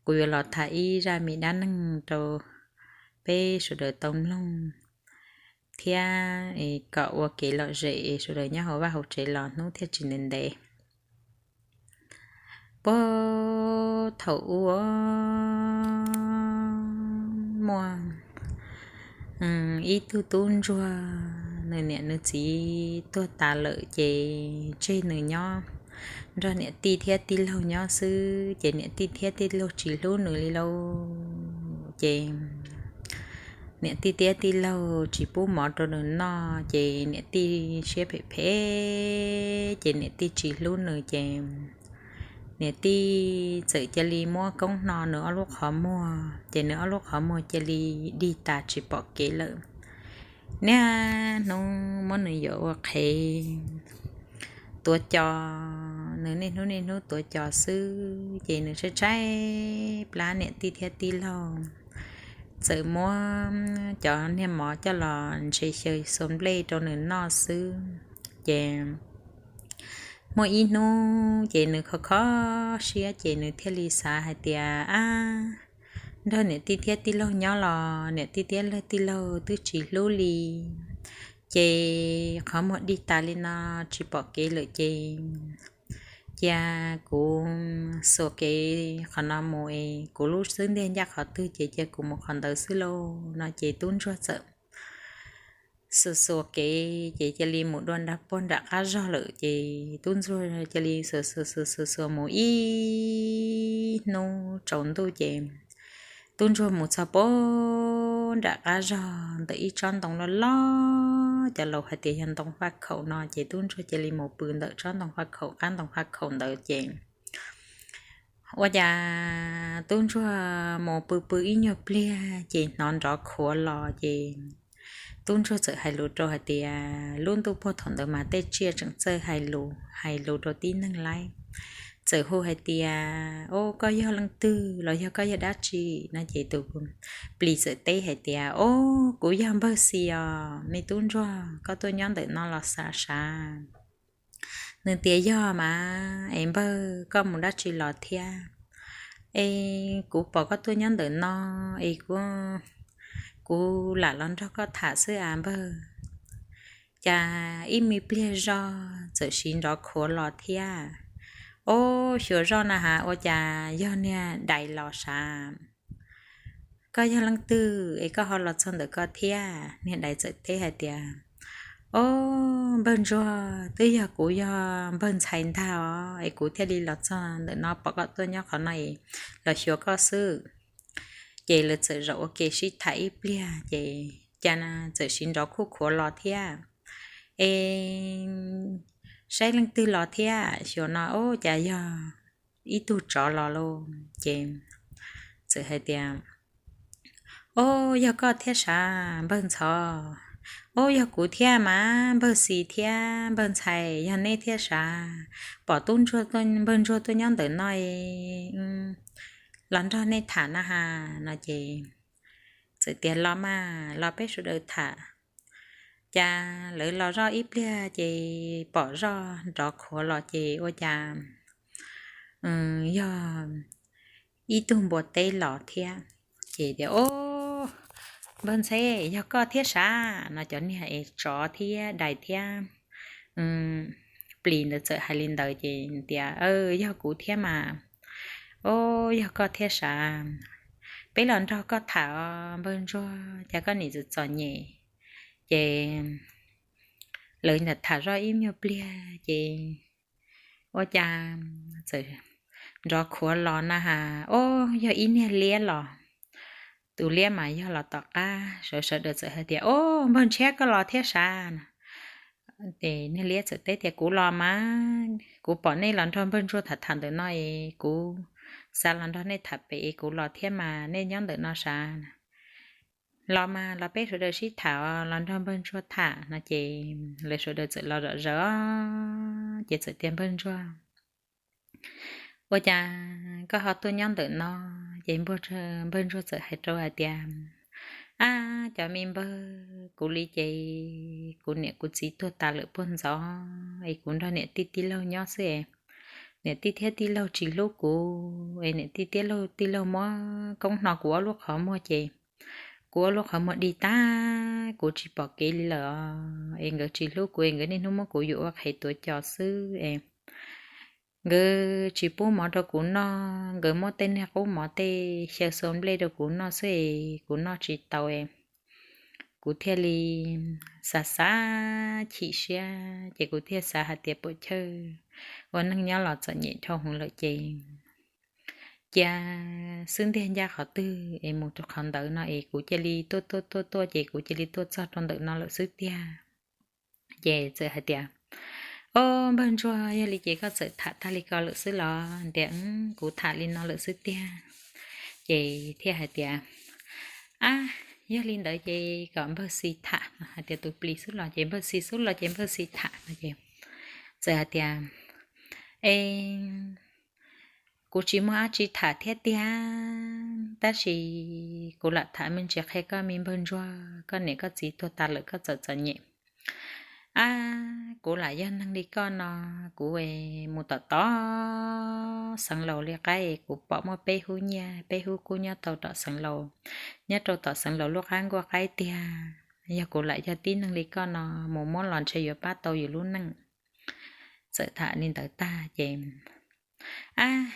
kuv yuav los tham ib zaj me dab neeg rau peb sawv daws tau mloog thiab kom ua kev lom zem es sawv daws nyob hauv vaj hauv tsev los hnub thiaj tsis ntev ntev. Puag thaum ub muaj ib tug tub ntsuag, nws niam nws txiv tuag tas lawm ces tseg nws nyob nrog niam tij thiab tij laug nyob xwb, ces niam tij thiab tij laug tsis hlub nws li lauj. Ces niam tij thiab tij laug tsis pub mov rau nws noj, ces niam tij siab phem phem, ces niam tij tsis hlub nws, ces niam tij txawm cia li muab koob hno nws ob lub qhov muag, ces nws ob lub qhov muag cia li dig tas tsis pom kev lawm. Niaj hnub muab nws yuam ua qhev tuav cos, nws niaj hnub niaj hnub tuav cos xwb, ces nws tshaib tshaib plab niam tij thiab tij laug txawm muab cov niag mov coj los ntshe xyaw xuas nplej rau nws noj xwb. Ces muaj ib hnub ces nws kho kho siab ces nws thiaj li xav hais tias, ab, nrog niam tij thiab tij laug nyob los niam tij thiab tij laug twb tsis hlub li, ces qhov muag dig tas li no tsis pom kev lawm ces cia kuv xuas kev qhov no mus es kuv lub xub ntiag ncaj qhov twg ces cia kuv mus qhov ntawd xwb lauj no. Ces tub ntsuag txawm xuas xuas kev ces cia li mus dua nram puag nram qab zog lawm. Ces tub ntsuag cia li xuas xuas xuas xuas xuas mus ib hnub tsaus ntuj ces tub ntsuag mus txog puag nram qab zog ntawm ib tsob ntoo loj loj, cov laus hais tias yog ntoo faj khaum no, ces tub ntsuag cia li mus pw ntawm tsob ntoo faj khaum, qab ntoo faj khaum ntawd ces ua cas tub ntsuag mus pw pw ib nyuag pliag ces hnov nrov khuav los ces tub ntsuag txawm hais lus rau hais tias, lub ntuj puag thaum ntawd mas tej tsiaj tseem txawj hais lus, hais lus rau tib neeg laib, txawm hu hais tias, o, koj yog leej twg los yog koj yog dab tsi no? Ces tus plis txawm teb hais tias, o, kuv yog npawg Xis os, me tub ntsuag, koj tuaj nyob ntawm no los xav sav? Nws tias, yog mas, es npawg, koj mus dab tsi los thiab? Es kuv pom koj tuaj nyob ntawm no es kuv lam los nrog koj tham xwb as npawg. Cas ib me pliag zog txawm siv nrov khuav los thiab. O, xyuas zoj na has ua cas yog niag dais los sav. Koj yog leej twg es koj ho los txog ntawm ko thiab? Niag dais txawm teb hais tias, o, npawg ntsuag, twb yog kuv yog npawg ntxhais ntag os es kuv thiaj li los txog ntawm no pom koj tuaj nyob qhov no es los xyuas koj xwb. Ces lawv txawm zaum ua ke sib tham ib pliag ces cas txawm siv nrov khuj khuav los thiab. Es saib leej twg los thiab, xyuas no o cas yog ib tug tsov los lauj. Ces txawm hais tias, o, yog koj thiab sav npawg ntxhais? O, yog kuv thiab mas npawg Xis thiab npawg ntxhais, yog neb thiab sav? Pom tub ntsuag, npawg ntsuag tuaj nyob ntawm no los nrog nej tham na has no. Ces txawm tias, los mas los peb sawv daws tham. Cas lawv los zoj ib pliag ces pom zoj nrov khuav los ces ua cas yog ib tug npua teb los thiab. Ces tias, o, npawg ntxhais, yog koj thiab sav no? Cov niag es tsov thiab dais thiab plis ntawd txawm hais li ntawd ces tias, yog kuv thiab mas. O, yog koj thiab sav? Peb los nrog koj tham os npawg ntsuag, cas koj nim txom txom nyem? Ces lawv tham zoj ib nyuag pliag ces ua cas txawm nrov khuav los na has, o, yog ib niag liab los. Tus liab mas yog los tom qab, sawv sawv daws txawm hais tias, o, npawg ntshiab, koj los thiab sav? Ces niag liab txawm teb tias, kuv los mas, kuv pom nej los nrog npawg ntsuag tham tham ntawm no es kuv xav los nrog nej tham pem es kuv los thiab mas, nej nyob ntawm no sav? Los mas los peb sawv daws sib tham, los nrog npawg ntsuag tham no. Ces lawv sawv daws txawm los zom zaws ces txawm tias, npawg ntsuag, ua cas koj ho tuaj nyob ntawm no? Ces npawg ntsuag txawm hais rau hais tias, ab, cov me npawg, kuv li ces kuv niam kuv txiv tuag tas lawm puag ntxov es kuv nrog niam tij tij laug nyob xwb es niam tij thiab tij laug tsis hlub kuv es niam tij thiab tij laug muab koob hno kuv ob lub qhov muag ces kuv ob lub qhov muag dig tag, kuv tsis pom kev li lawm os. Es nkawd tsis hlub kuv es nkawd niaj hnub muab kuv yuam ua qhev tuav cos xwb es nkawd tsis pub mov rau kuv noj, nkawd muab tej niag qub mov tej xyaw xua nplej rau kuv noj xwb es kuv noj tsis tau es kuv thiaj li xav xav chim siab ces kuv thiaj xav hais tias puam chawj ua neej nyob los txom nyem dhau hwv lawm ces cia xwb ntiag ncaj qhov twg es mus rau qhov ntawd no es kuv cia li tuaj tuaj tuaj tuaj ces kuv cia li tuaj txog rau ntawm no lawm xwb tiag. Ces txawm hais tias, Ob, npawg ntsuag, yog li ces koj txawm tham tag li ko lawm xwb los? Tias, Kuv tham li no lawm xwb tiag. Ces thiaj hais tias, Ab, yog li ntawd ces kom npawg xis tham. Hais tias tus plis xub los ces npawg xis xub los ces npawg xis tham no ces txawm hais tias, E, kuv tsis muaj dab tsi tham thiab tiag, tab sis kuv lam tham me ntsis qhia koj me npawg ntsuag, koj niam koj txiv tuag tas lawm koj txawm txom nyem. Ab, kuv lam yog neeg li koj no, kuv mus tom tom xeev laus li qaib kuv pom muaj peb hub nyiaj peb hub kub nyob rau tom xeev laus, nyob rau tom xeev laus lub qab nkuaj qaib tiag. Yog kuv lam yog tib neeg li koj no mus muab los ntshe yuav pab tau yus lub neej. Txawm tham li ntawd tag ces, Ab,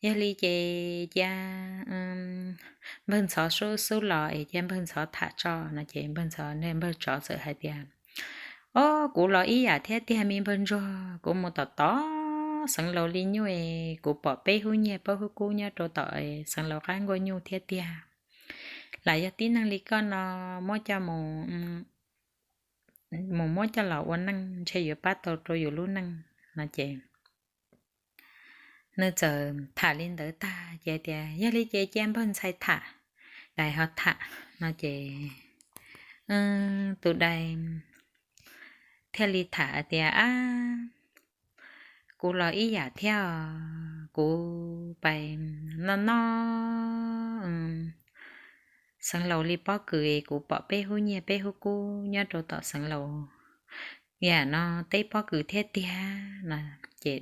yog li ces cia npawg ntxhov xub los es cia npawg ntxhov tham tso no ces npawg ntxhov npawg tsov txawm hais tias, Ob, kuv los ib yam thiab tiag me npawg ntsuag, kuv mus tom tom xeev laus li nyuj es kuv pom peb hub nyiaj peb hub kub nyob rau tom xeev laus qab nkuaj nyuj thiab tiag. Lam yog tib neeg li koj no muab coj mus mus muab coj los ua neej ntshe yuav pab tau rau yus lub neej no ces nws txawm tham li ntawd tag ces tias, Yog li ces cia npawg ntxhais tham, dais ho tham no ces tus dais thiaj li tham tias, Ab, kuv los ib yam thiab os, kuv pais noj noj xeev laus li pob kws es kuv pom peb hub nyiaj peb hub kub nyob rau tom xeev laus, yam no teb pob kws thiab tiag no ces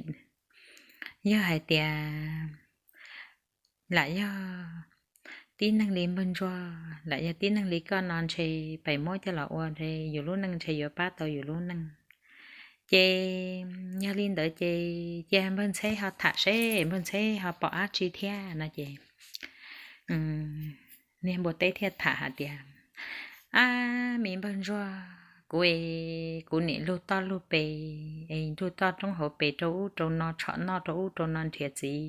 yog hais tias lam yog tib neeg li npawg ntsuag, lam yog tib neeg li koj no ntshe pais muab coj los ua ntshe yus lub neej ntshe yuav pab tau yus lub neej. Ces yog li ntawd ces cia npawg ntxhais ho tham seb npawg ntxhais ho pom dab tsi thiab no ces niag npua teb thiaj tham hais tias, Ab, me npawg ntsuag, kuv es kuv niam lug toj lug pes es lug toj roob hauv pes rau ub rau no tshom noj rau ub rau no nrhiav txiv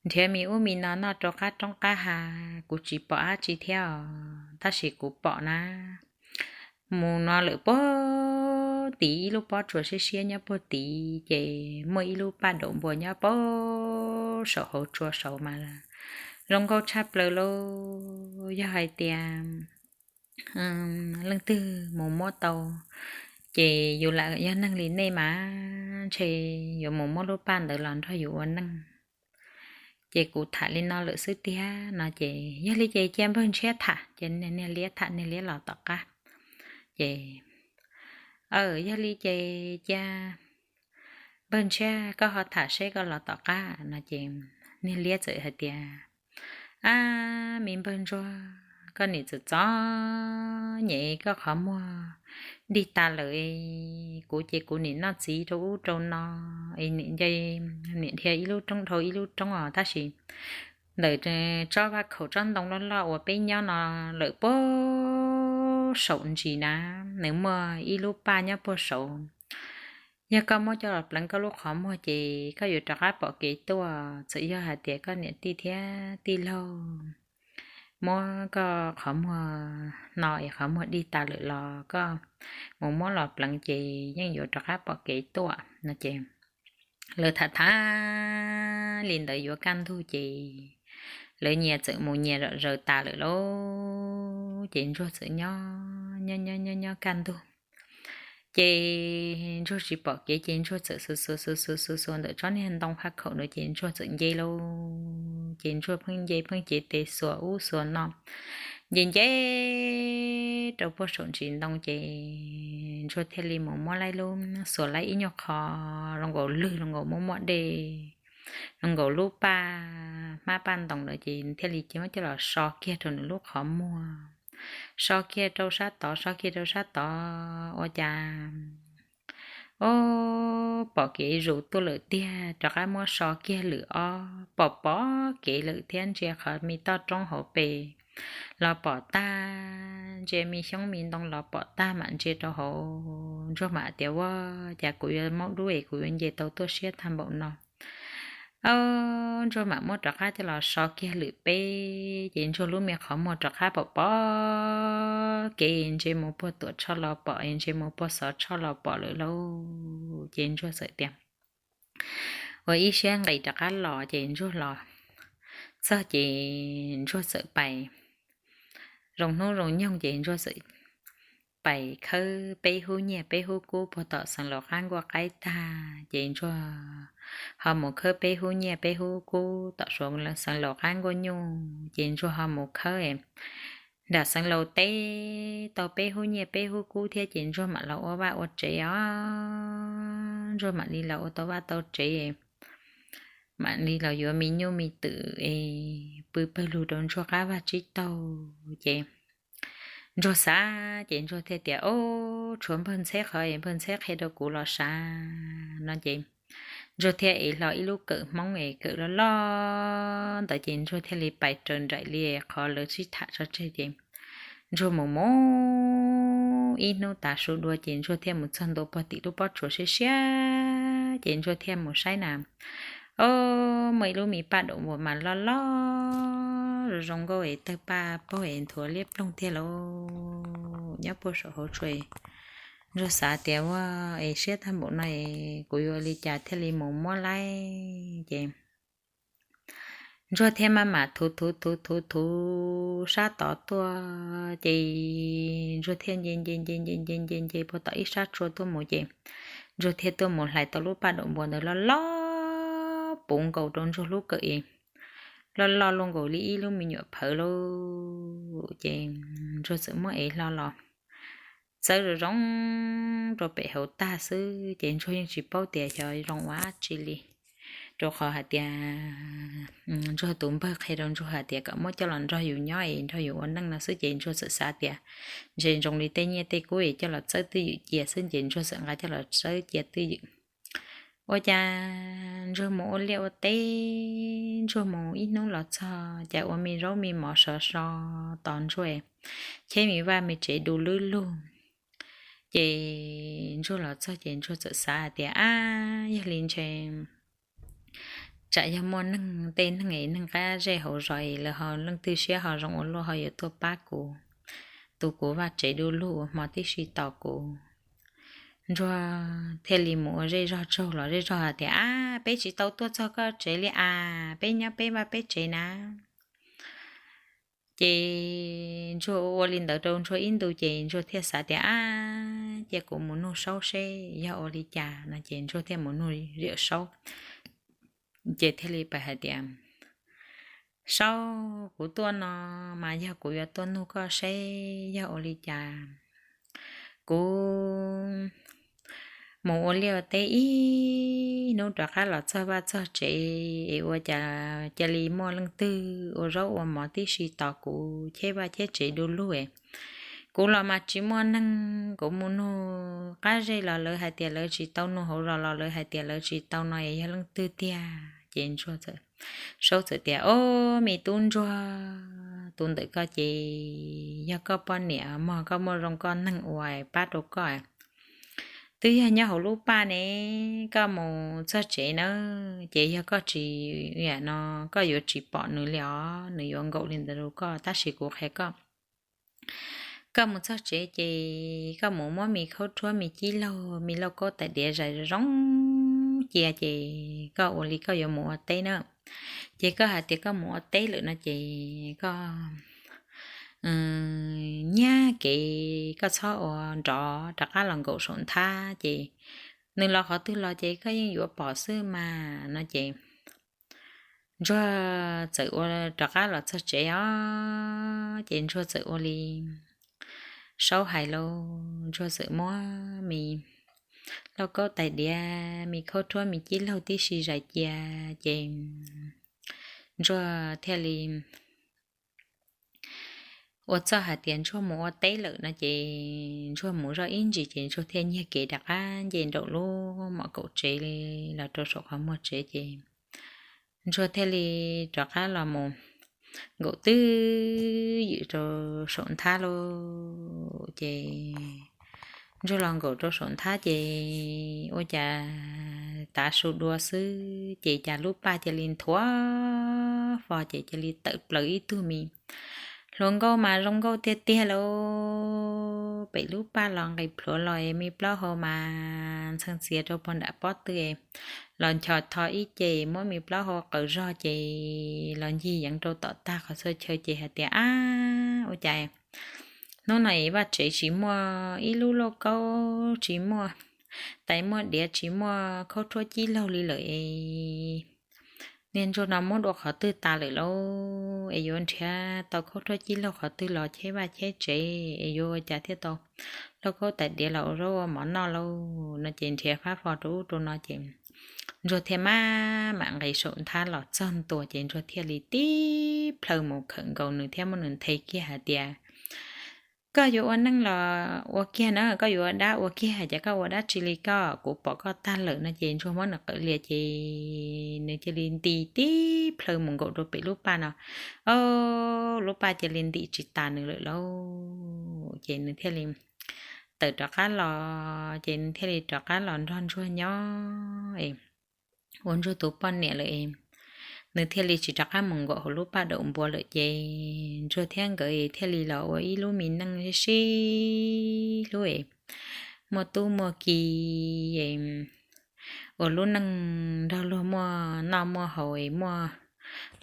nrhiav me ub me no noj rau qab roob qab hav, kuv tsis pom dab tsi thiab os, tab sis kuv pom na, mus no lawm puag tid ib lub pob tsuas siab siab nyob puag tid ces muaj ib lub paj daum npua nyob puag saum hauv tsua saud mas zoo nkauj tshaj plaws lauj. Yog hais tias leej twg mus muab tau ces yus lam yog neeg li nej mas ntshe yuav mus muab lub paj ntawd los nrog yus ua neej. Ces kuv tham li no lawm xwb tiag no ces yog li ces cia npawg ntshiab tham ces niag liab tham niag liab los tom qab. Ces, Aw, yog li ces cia npawg ntshiab koj ho tham seb koj los tom qab no ces niag liab txawm hais tias, Ab, me npawg ntsuag, koj nim txom txom nyem koj qhov muag dig tas lawm, kuv ces kuv nim noj txiv rau ub rau no, nim nce, nim dhia ib lub roob dhau ib lub roob os, tab sis ntawm tsob vaj khaum tsob ntoo loj loj uas peb nyob no lawm puag saum ntsis na, nws muaj ib lub paj nyob puag saud. Yog koj muab coj los pleev koj lub qhov muag ces koj yuav rov qab pom kev tuaj. Txawm yog hais tias koj niam tij thiab tij laug muab koj qhov muag no es qhov muag dig tas lawm los koj mus muab los pleev ces yeej yuav rov qab pom kev tuaj no ces lawv tham tham li ntawd yuav kaj ntug ces lawv nyias txawm mus nyias zom zaws tas lawm lauj. Ces ntsuag txawm nyob nyob nyob nyob kaj ntug ces ntsuag tsis pom kev ces ntsuag txawm xuas xuas xuas xuas xuas xuas ntawm tsob niag ntoo vaj khaum ntawd ces ntsuag txawm nce lauj. Ces ntsuag pheej nce pheej cev tes xuas ub xuas no, nce nce rau puag saum ntsis ntoo ces Ntsuag thiaj li mus muab laib lub, xuas laib ib nyuag qho zoo nkaus lwg, zoo nkaus muaj muaj dej, zoo nkaus lub paj hmab paj ntoos lawm ces thiaj li cia muab coj los so kiag rau nws lub qhov muag. So kiag rau sab tod, so kiag rau sab tod ua cas, o, pom kev zus tuaj lawm tiag, rov qab muab so kiag lwm ob, pom pom kev lawm thiab, ntsia qhov me toj roob hauv pes los pom tag, ntsia me xyoob me ntoo los pom tag, mam ntsia rau hauv. Ntsuag mam tias, Ua cas kuv yuav maub dub es kuv yuav nce tau tuaj siab tag npaum no? Ntsuag mam muab rov qab coj los so kiag lwm peb, ces Ntsuag lub me qhov muag rov qab pom pom kev, ntsia mus puag Tuam Tshoj los pom, ntsia mus puag Xov Tshoj los pom lawm lauj. Ces Ntsuag txawm tias, ua ib siab nqis rov qab los, ces Ntsuag los txog ces Ntsuag txawm pais zoo hnub zoo nyoog, ces Ntsuag txawm pais khawb peb hub nyiaj peb hub kub puag tom Xeev Laus qab nkuaj qaib tag, ces Ntsuag ho mus khawb peb hub nyiaj peb hub kub tom Xeev Laus qab nkuaj nyuj, ces Ntsuag ho mus khawb nram Xeev Laus teb tau peb hub nyiaj peb hub kub thiab, ces Ntsuag mam los ua vaj ua tsev os. Ntsuag mam li los ua tau vaj tau tsev, mam li los yuav me nyuj me twm es pw pawg lug rau Ntsuag qab vaj tsib taug. Ces Ntsuag xav, ces Ntsuag thiaj tias, O, tshuav Npawg Ntxheb qhov es Npawg Ntxheb qhia rau kuv los sav no. Ces Ntsuag thiaj ev hlo ib lub kawm Hmoob es kawm loj loj ntawd, ces Ntsuag thiaj li pais raws nraim li qhov lawv sib tham tso tseg. Ces Ntsuag mus mus ib hnub tav su dua, ces Ntsuag thiaj mus txog ntua puag tim lub pob tsuas siab siab, ces Ntsuag thiaj mus saib na, o, muaj ib lub me paj daum npuas mas loj loj zoo zoo nkauj es tawg paj paug es nthuav liab ploog tiag lauj, nyob puag saum hauv tsua. Ntsuag xav tias, Ua, es siab tag npaum no es kuv yuav ua li cas thiaj li mus muab laib? Ces Ntsuag thiaj maj mam thuv thuv thuv thuv thuv sab tod tuaj, ces Ntsuag thiaj nce nce nce nce nce nce nce puag tom ib sab tsua tuaj mus, ces Ntsuag thiaj tuaj mus hlais tau lub paj daum npuas ntawd loj loj puv nkaus rau Ntsuag lub kawm es loj loj luaj nkaus li ib lub me nyuam phawv lauj. Ces Ntsuag txawm muab ev hlo los txawb zoo zoo rau pem hauv tag xwb, ces Ntsuag yeej tsis paub tias xyov zoo ua dab tsi li, rau qhov hais tias Ntsuag tus npawg qhia rau Ntsuag hais tias kom muab coj los nrog yus nyob es nrog yus ua neej no xwb, ces Ntsuag txawm xav tias ntshe zoo li tej nyiaj tej kub es coj los txawb twj ywm cia xwb, ces Ntsuag txawm nqa coj los txawb cia twj ywm. Ua cas Ntsuag mus ua liaj ua teb, Ntsuag mus ib hnub los txog cas ua me zaub me mov sov so tos Ntsuag, cheb me vaj me tsev du lwb lug. Ces Ntsuag los txog ces Ntsuag txawm xav hais tias, Ab, yog li ntshe tsam yog muaj neeg, tej neeg es neeg qab zej hauv zos es lawv ho leej twg siab ho zoo ua luaj ho yuav tuaj pab kuv, tu kuv vaj tsev du lug ua hmo tib si tos kuv. Ntsuag thiaj li mus ua zej zog tsaug los zej zog hais tias, Ab, peb tsis tau tuaj txog koj tsev li as, peb nyob peb vaj peb tsev na. Ces Ntsuag ua ua li ntawd rau Ntsuag ib ntu ces Ntsuag thiaj xav tias, Ab, cia kuv mus nug Saub seb yog ua li cas no. Ces Ntsuag thiaj mus nug Saub, ces thiaj li pais hais tias, Saub, kuv tuaj no mas yog kuv yuav tuaj nug koj seb yog ua li cas. Kuv mus ua liaj ua teb ib hnub rov qab los txog vaj txog tsev es ua cas cia li muaj leej twg ua zaub ua mov tib si tos kuv cheb vaj cheb tsev du lug. Kuv los mas tsis muaj neeg, kuv mus nug qab zej los lawv hais tias lawv tsis tau, nug hauv zos los lawv hais tias lawv tsis tau no es yog leej twg tiag? Ces Ntsuag, Saub txawm tias, Ob, me tub Ntsuag, tus ntawm koj ces yog koj poj niam mog, koj muaj zoo koj neeg ua pab rau koj. Twb yog nyob hauv lub paj ne, koj mus txog tsev na, ces yog koj tsis, no, koj yuav tsis pom nws li os, nws yuav nkaum li ntawd rau koj. Tab sis kuv qhia koj, koj mus txog tsev ces koj mus muab me khaub rhuab, me cib laug, me lauj kaub tais diav zais zoo cia, ces koj ua li koj yuav mus ua teb na. Ces koj hais tias koj mus ua teb lawm no ces koj nyiag kev, koj txhob ua nrov rov qab los nkaum saum nthab, ces nws los qhov twg los ces koj yeej yuav pom xwb mas no ces Ntsuag txawm ua rov qab los txog tsev os, ces Ntsuag txawm ua li Saub hais lauj, Ntsuag txawm muab me lauj kaub tais diav, me khaub rhuab, me cib laug tib si zais cia, ces Ntsuag thiaj li ua txuj hais tias Ntsuag mus ua teb lawm no ces Ntsuag mus zoj ib ntsis ces Ntsuag thiaj nyiag kev rov qab nce nraum lub mom kaum tsev los rau saum qhov muag tsev ces Ntsuag thiaj li rov qab los mus nkaum twj ywm rau saum nthab lauj. Ces Ntsuag los nkaum rau saum nthab ces ua cas tav su dua xwb ces cas lub paj cia li nthuav fo ces cia li tawm plaws ib tug me hluas nkauj mas zoo nkauj tiag tiag lauj. Pem lub paj los nqis plhuav los es me plaub hau mas ntxhee txias rau puag nram pob tw, los nchos tho ib ce, muab me plaub hau qaws zog ces los ncig yeev rau tom tag qhov txhua chaw ces hais tias, Ab, ua cas hnub no es vaj tsev tsis muaj ib lub lauj kaub, tsis muaj tais muaj diav, tsis muaj khaub rhuab cib laug li lawm es niag Ntsuag no muab dua qhov twg tas lawm lauj? Es yuav nrhiav tau khaub rhuab cib laug qhov twg los cheb vaj cheb tsev es yuav ua cas thiaj tau lauj kaub tais diav los ua zaub ua mov noj lauj? No ces nrhiav fab fo rau ub rau no ces Ntsuag thiaj maj mam nqis saum nthab los txog ntua ces Ntsuag thiaj li tib plhaw mus khawm nkaus nws thiab muab nws nthe kiag hais tias, Koj yuav ua neej los ua kiag na, koj yuav ua dab ua kiag, ces koj ua dab tsi li koj, kuv pom koj tag lawm no ces Ntsuag muab nws qawm lias ces nws cia li nti tib plhaw mus nkaum rau pem lub paj no. Ob, lub paj cia li ntim tsis tas nws lawm lauj. Ces nws thiaj li tawm rov qab los ces nws thiaj li rov qab los nrog Ntsuag nyob es ua Ntsuag tus poj niam lawm es nws thiaj li tsis rov qab mus nkaum hauv lub paj daum npua lawm ces Ntsuag thiab nkawd thiaj li los ua ib lub me neej sib sib hlub es muaj tub muaj ki es ua lub neej nrog luag muaj noj muaj haus es muaj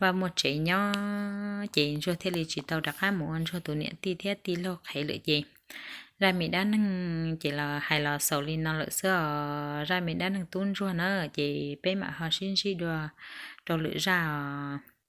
vaj muaj tsev nyob ces Ntsuag thiaj li tsis tau rov qab mus ua Ntsuag tus niam tij thiab tij laug qhev lawm ces zaj me dab neeg ces los hais los xaus li no lawm xwb os. Zaj me dab neeg tub Ntsuag na ces peb mam ho sib ntsib dua rau lwm zaj os.